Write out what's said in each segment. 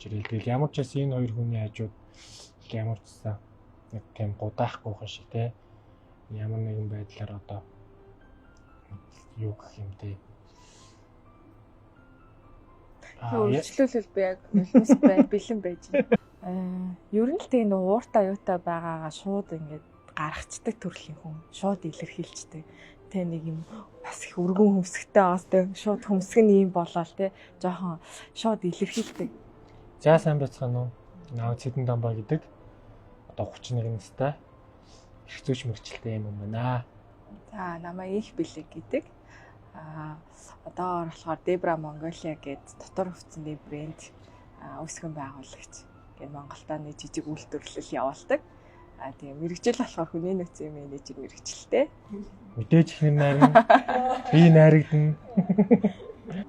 Ирэл тэгэл ямар ч байсан энэ хоёр хүний хажууд ямар ч байсан нэг тийм гудаахгүй хаш шиг те ямар нэгэн байдлаар одоо юу гэх юм те. Өөрчлөлөл би яг нулимс бай бэлэн байж байна. Аа, ер нь л тэгээ нөө ууртаа юутай байгаагаа шууд ингээд гаргацдаг төрлийн хүн. Шууд илэрхийлждэг. Тэ нэг юм бас их өргөн хөмсгтэй байгаас тэ шууд хөмсг нь юм болоод тэ жоохон шууд илэрхийлдэг. За сайн байцгаана уу? Наа Цэдэн Дамба гэдэг одоо 31 настай эрх зүйч мэргэжилтэй юм байна. За намайг Их Бэлэг гэдэг. Аа, одоогор болохоор Debra Mongolia гээд дотор хувцсны брэнд үүсгэн байгуулагч. Тэгээд Монголдо нэг жижиг үйлдвэрлэл явуулдаг. Аа, тэгээ мэргэжил болохоор хүний нөөцийн менежер мэргэжилтэй. Мэдээж их найрна. Би найрагдана.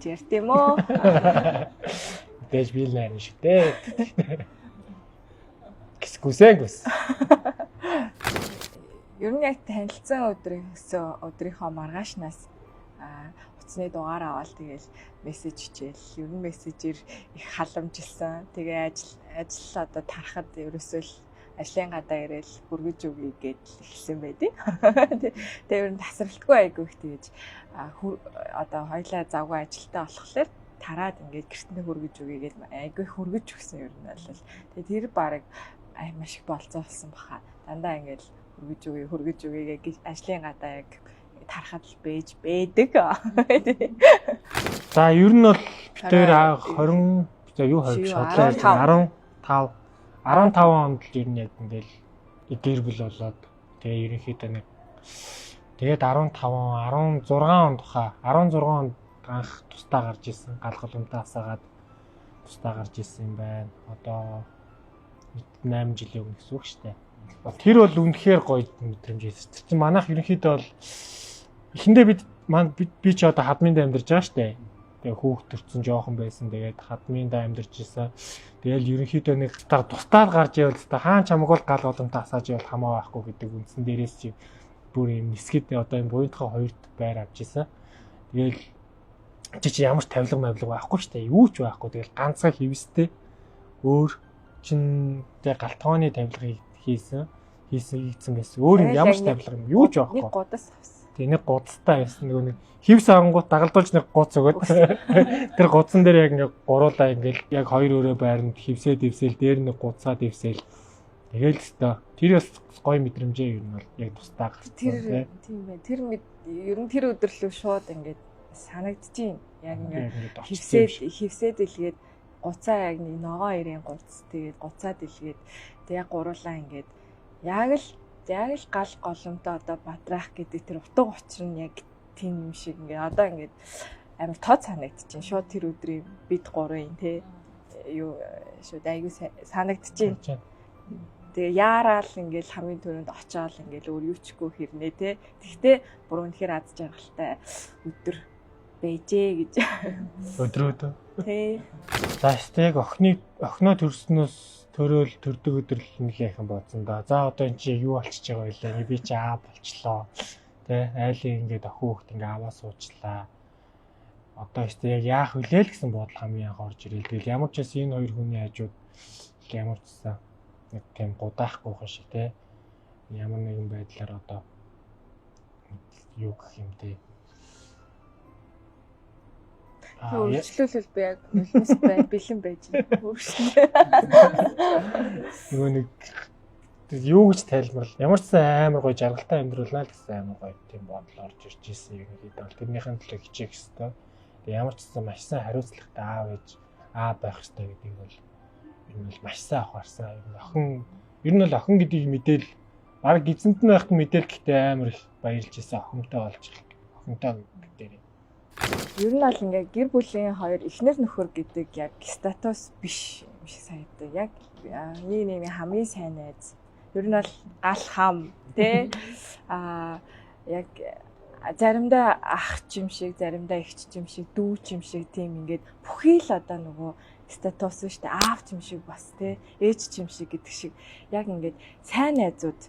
Ярт юм уу? Мэдээж би л найрна шүү дээ. Гисгүсэн гүс. Ер нь яг танилцсан өдрийнхөө өдрийнхөө маргаашнаас утасны дугаар аваад тэгэл мессеж хичээл. Ер нь мессежээр их халамжилсан. Тэгээ ажил ажил одоо тарахад ерөөсөө л ажлын гадаа ирээл хүргэж өгье гэдэл эхэлсэн байдیں۔ Тэгээ ер нь тасралтгүй айгүй их тэгэж одоо хоёлаа завгүй ажилтаа болохоор тараад ингээд гэртээ хүргэж өгье гэд айгүй их хүргэж өгсөн ер нь бол. Тэгээ тэр баг маш их болцоо болсон баха. Дандаа ингээд хүргэж өгье хүргэж өгье гэж ажлын гадаа яг тарахад л бэж байдаг. За ер нь бол бид хоёр 20 за юу 20 биш хотлоо ярьж 15 15 онд л ер нь яг ингээл гэр бүл болоод тэгээ ерөнхийдөө нэг тэгээд 15 он 16 онд баха 16 онд анх тустаа гарч исэн гал голомтоо асаагаад тустаа гарч исэн юм байна. Одоо 8 жилийн өмнө гэсэн үг шүү дээ. Тэр бол үнэхээр гоё мэдрэмж байсан. Тэр чинь манайх ерөнхийдөө бол эхэндээ бид маань би ч одоо хадминд амьдарч байгаа шүү дээ. Тэгээ хүүхд төрсэн жоохон байсан. Тэгээд хадминд амьдарч исэн. Тэгээл ерөнхийдөө нэг та тустаад гарч ивэл та хаан чамаг бол гал боломтой асааж ивэл хамаа байхгүй гэдэг үндсэн дээрээс чи бүр юм нисгэд одоо энэ буянтхаа хоёрт байр авч исэн. Тэгээл чи ямар ч тавилга мавилга байхгүй шүү дээ. Юу ч байхгүй. Тэгээл ганцхан хивстэй өөр чин тэг галтгооны тавилгыг хийсэн хийсэн байсан. Өөр юм ямар ч тавилга юм юу ч байхгүй. Нэг гудас авсан. Тэг нэг гудастай байсан. Нөгөө нэг хивс авангууд дагалдуулж нэг гуц өгөөд тэр гудсан дээр яг ингээ гуруулаа ингээл яг хоёр өрөө байранд хивсээ дэвсэл дээр нэг гудсаа дэвсэл тэгэл өстой. Тэр бас гоё мэдрэмжээ ер нь бол яг тусдаа гарсан. Тэр тийм бай. Тэр ер нь тэр өдөрлөө шууд ингээд санагдчихээн. Яг ингээд хивсээ хивсээ дэлгээд гуцаа яг нэг ногоо ирэн гуц тэгээд гуцаа дэлгээд тэг яг гуруулаа ингээд яг л гал голомтоо одоо бадраах гэдэг тэр утга учир нь яг тийм юм шиг ингээд одоо ингээд амар тод санагдчихээн. Шууд тэр өдрийн бид гурвын те юу шууд айгүй санагдчихээн. Тэгээ яараал ингээд хамгийн түрүүнд очиод ингээд өөр юу чгүй хэрнээ те. Тэгтээ бүр үнэхээр аз жаргалтай өдөр байжээ гэж. Өдрөөдөө. Тий. За яг охиноо төрснөөс төрөөл төрдөг өдөр л нэлээхэн бодсон да. За одоо эн чи юу болчихж байгаа вэ? Би чи аа болчлоо. Тэ айлын ингээд охин хүүхд ингээ аваа суучлаа. Одоо өстэй яг яах вүлээ л гэсэн бодол хамгийн анх орж ирэл. Тэгэл ямар ч байсан энэ хоёр хүний хажууд ямар ч байсан нэг тийм гудаахгүй хаш шиг тэ ямар нэгэн байдлаар одоо юу гэх юм те. Өөрчлөлөл би яг нулимс бай бэлэн байж байна. Өөрчлөлөө. Нөгөө нэг юу гэж тайлбарл ямар ч сан амар гоё жаргалтай амьдруулнаа л гэсэн амар гоё тийм бодол орж ирж ирсэн ерөнхийдөө бол тэрнийхэн төлөө хичээх ёстой. Тэгээ ямар ч сан маш сайн хариуцлагатай аав ээж аа байх ёстой гэдгийг бол ер нь бол маш сайн авахарсан. Ер нь охин ер нь бол охин гэдгийг мэдээл баг эзэнт нь байхад мэдээл гэхдээ амар их баярлж ирсэн охинтой болж охинтой гэдэг дээр. Ер нь бол ингээ гэр бүлийн хоёр эхнэр нөхөр гэдэг яг статус биш юм шиг санагдав. Яг нэг нэг хамгийн сайн найз. Ер нь бол гал хам тий аа яг заримдаа ах ч юм шиг, заримдаа эгч ч юм шиг, дүү ч юм шиг тийм ингээд бүхий л одоо нөгөө статус шүү дээ. Аав ч юм шиг бас тий ээж ч юм шиг гэдэг шиг яг ингээд сайн найзууд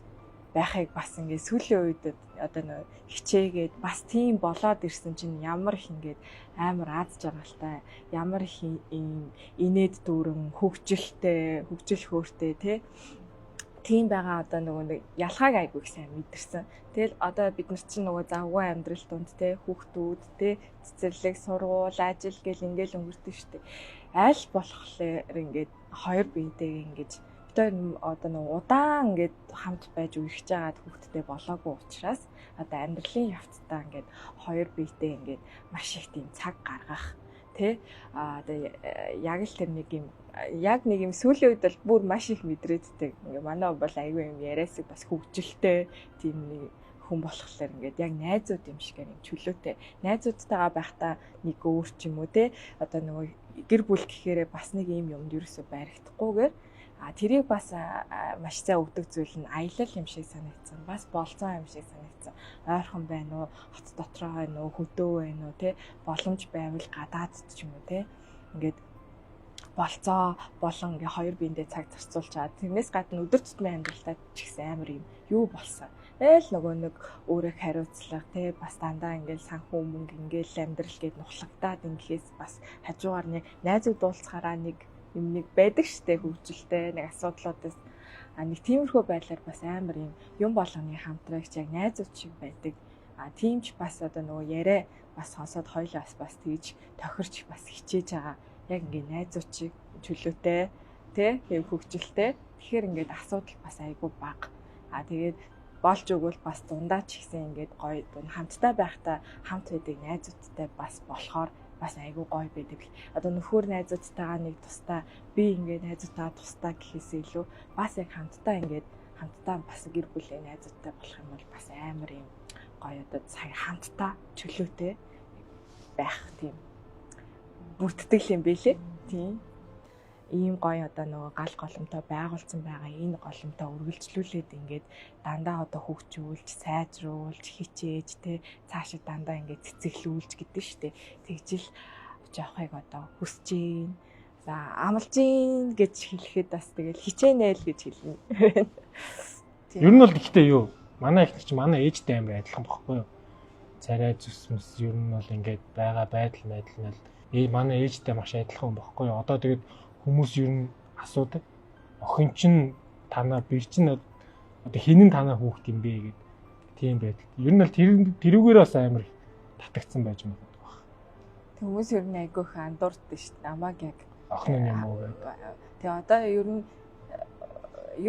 Байхыг бас ингээд сүүлийн үед одоо нөө хичээгээд бас тийм болоод ирсэн чинь ямар их ингээд амар аз жаргалтай, ямар их ийм инээд дүүрэн хөгжилтэй, хөгжил хөөртэй тий тийм байгаа одоо нөгөө нэг ялгааг айгүй их сайн мэдэрсэн. Тэгэл одоо бид нар чинь нөгөө завгүй амьдрал дунд те хүүхдүүд те цэцэрлэг, сургууль, ажил гэл ингээл өнгөрдөг штэ. Аль болохоор ингээд хоёр биетэйгээ ингэж бид хоёр одоо нөгөө удаан ингээд хамт байж үерхэж байгаад хүүхдтэй болоогүй учраас одоо амьдралын явцдаа ингээд хоёр биетэй ингээд маш их тийм цаг гаргах тий а одоо яг л тэр нэг юм яг нэг юм сүүлийн үед бол бүр маш их мэдрээддэг. Ингээ манай бол айгүй юм яриасыг бас хөгжилтэй тийм нэг хүн болохоор ингээд яг найзууд юм шигээр юм чөлөөтэй. Найзуудтайгаа байхдаа нэг өөр ч юм уу те одоо нөгөө гэр бүл гэхээрээ бас нэг юм юмд ерөөсөө баригдахгүйгээр а тэрийг бас маш сайн өгдөг зүйл нь аялал юм шиг санагдсан. Бас болцоо юм шиг санагдсан. Ойрхон байна уу, хот дотроо байна уу, хөдөө байна уу те боломж байвал гадаад ч юм уу те ингээд болцоо болон ингээ хоёр биендээ цаг зарцуулчаад тэрнээс гадна өдөр тутмын амьдралтаа ч гэсэн амар юм юу болсон. Айл нөгөө нэг өөрөө хариуцлага те бас дандаа ингээл санхүү мөнгө ингээл амьдрал гээд нухлагдаад ингэхээс бас хажуугаар нэг найзууд дуулцахаараа нэг юм нэг байдаг штэ хөгжилтэй нэг асуудлуудаас а нэг тиймэрхүү байдлаар бас амар юм юм болгоны хамтрагч яг найзууд шиг байдаг. А тийм ч бас одоо нөгөө яриа бас сонсоод хоёлоо бас тэгж тохирч бас хичээж байгаа. Яг ингээ найзууд шиг чөлөөтэй тэ юм хөгжилтэй. Тэгэхээр ингээд асуудал бас айгүй бага. А тэгээд болж өгвөл бас дундаа ч гэсэн ингээд гоё хамтдаа байхдаа хамт байдаг найзуудтай бас болохоор бас айгүй гоё байдаг. Одоо нөхөр найзуудтайгаа нэг тусдаа би ингээд найзуудтайгаа тусдаа гэхээсээ илүү бас яг хамтдаа ингээд хамтдаа бас гэр бүлийн найзуудтай болох юм бол бас амар юм гоё одоо цаг хамтдаа чөлөөтэй байх тийм бүртгэл юм бэлээ. Тийм. Ийм гоё одоо нөгөө гал голомтоо байгуулсан байгаа энэ голомтоо үргэлжлүүлээд ингээд дандаа одоо хөгжүүлж, сайжруулж, хичээж тэ цаашаа дандаа ингээд цэцэглүүлж гэдэг штэ. Тэгжил жоохыг одоо хүсэж гин. За амлаж гин гэж хэлэхэд бас тэгэл хичээнэ л гэж хэлнэ. Ер нь бол гэхдээ юу манай их чи манай ээжтэй амар адилхан бохгүй юу? Царай зүс мэс ер нь бол ингээд байгаа байдал байдал нь манай ээжтэй маш адилхан бохгүй юу? Одоо тэгээд хүмүүс ер нь асуудаг. Охин чинь танаа бэр чинь одоо хинэн танаа хүүхэд юм бэ гэд тийм байдал. Ер нь бол тэрүүгээр бас амар татагдсан байж магадгүй баг. Хүмүүс ер нь айгүй их андуурддаг шүү дээ. Намайг яг охин нь юм уу гэдэг. Тэгээ одоо ер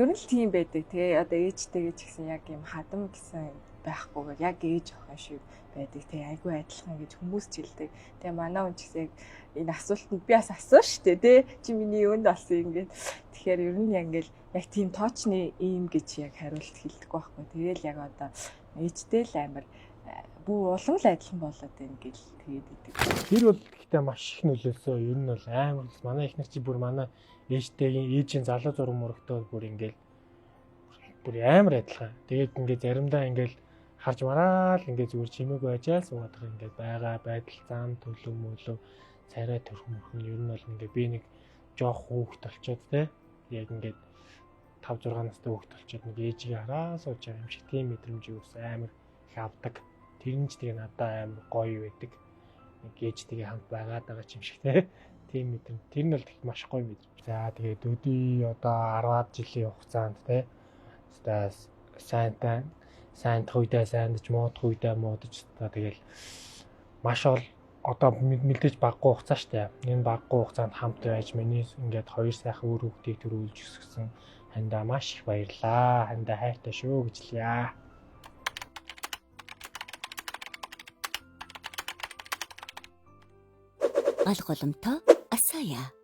нь л тийм байдаг. Тэгээ одоо ээжтэйгээ ч гэсэн яг юм хадам гэсэн байхгүйгээр яг ээж охин шиг байдаг. Тэгээ айгүй адилхан гэж хүмүүс ч хэлдэг. Тэгээ манай хүн ч гэсэн яг энэ асуултанд би бас асууна шүү дээ, тэ. Чи миний юунд болсон ингээд. Тэгэхээр ер нь яг ингээл яг тийм тоочны ийм гэж яг хариулт хэлдэг байхгүй. Тэгээл яг одоо ээжтэй л амар бүү улам л адилхан болоод байна гэл тэгээд идэг. Тэр бол гэхдээ маш их нөлөөлсөн. Ер нь бол амар манай эхнэр чи бүр манай ээжтэйгийн ээжийн залуу зураг мурагтай бүр ингээл бүр амар адилхан. Тэгээд ингээд заримдаа ингээл харж мараал ингээд зүгээр чимээгүй ажаал суугаад байгаа ингээд байгаа байдал зам төлөв мөлөв царай төрхөн мөрхөн ер нь бол ингээд би нэг жоох хүүхэд болчоод те яг ингээд 5 6 настай хүүхэд болчоод нэг ээжигээ хараа сууж байгаа юм шиг тийм мэдрэмжийг ус амар их авдаг. Тэр нь ч тэгээ надад амар гоё байдаг. Нэг ээжтэйгээ хамт байгаад байгаа юм шиг те тийм мэдрэмж. Тэр нь бол маш гоё мэдрэмж. За тэгээд өдий одоо 10-аад жилийн хугацаанд те сайнтай сайндах үедээ сайндаж, муудах үедээ муудаж одоо тэгэл маш ол одоо мэдээж баггүй хугацаа штэ. Энэ баггүй хугацаанд хамт байж миний ингээд хоёр сайхан үр хүүхдийг төрүүлж өсгсөн хандаа маш их баярлаа. Хандаа хайртай шүү гэж хэлье. Гал голомтоо Асая.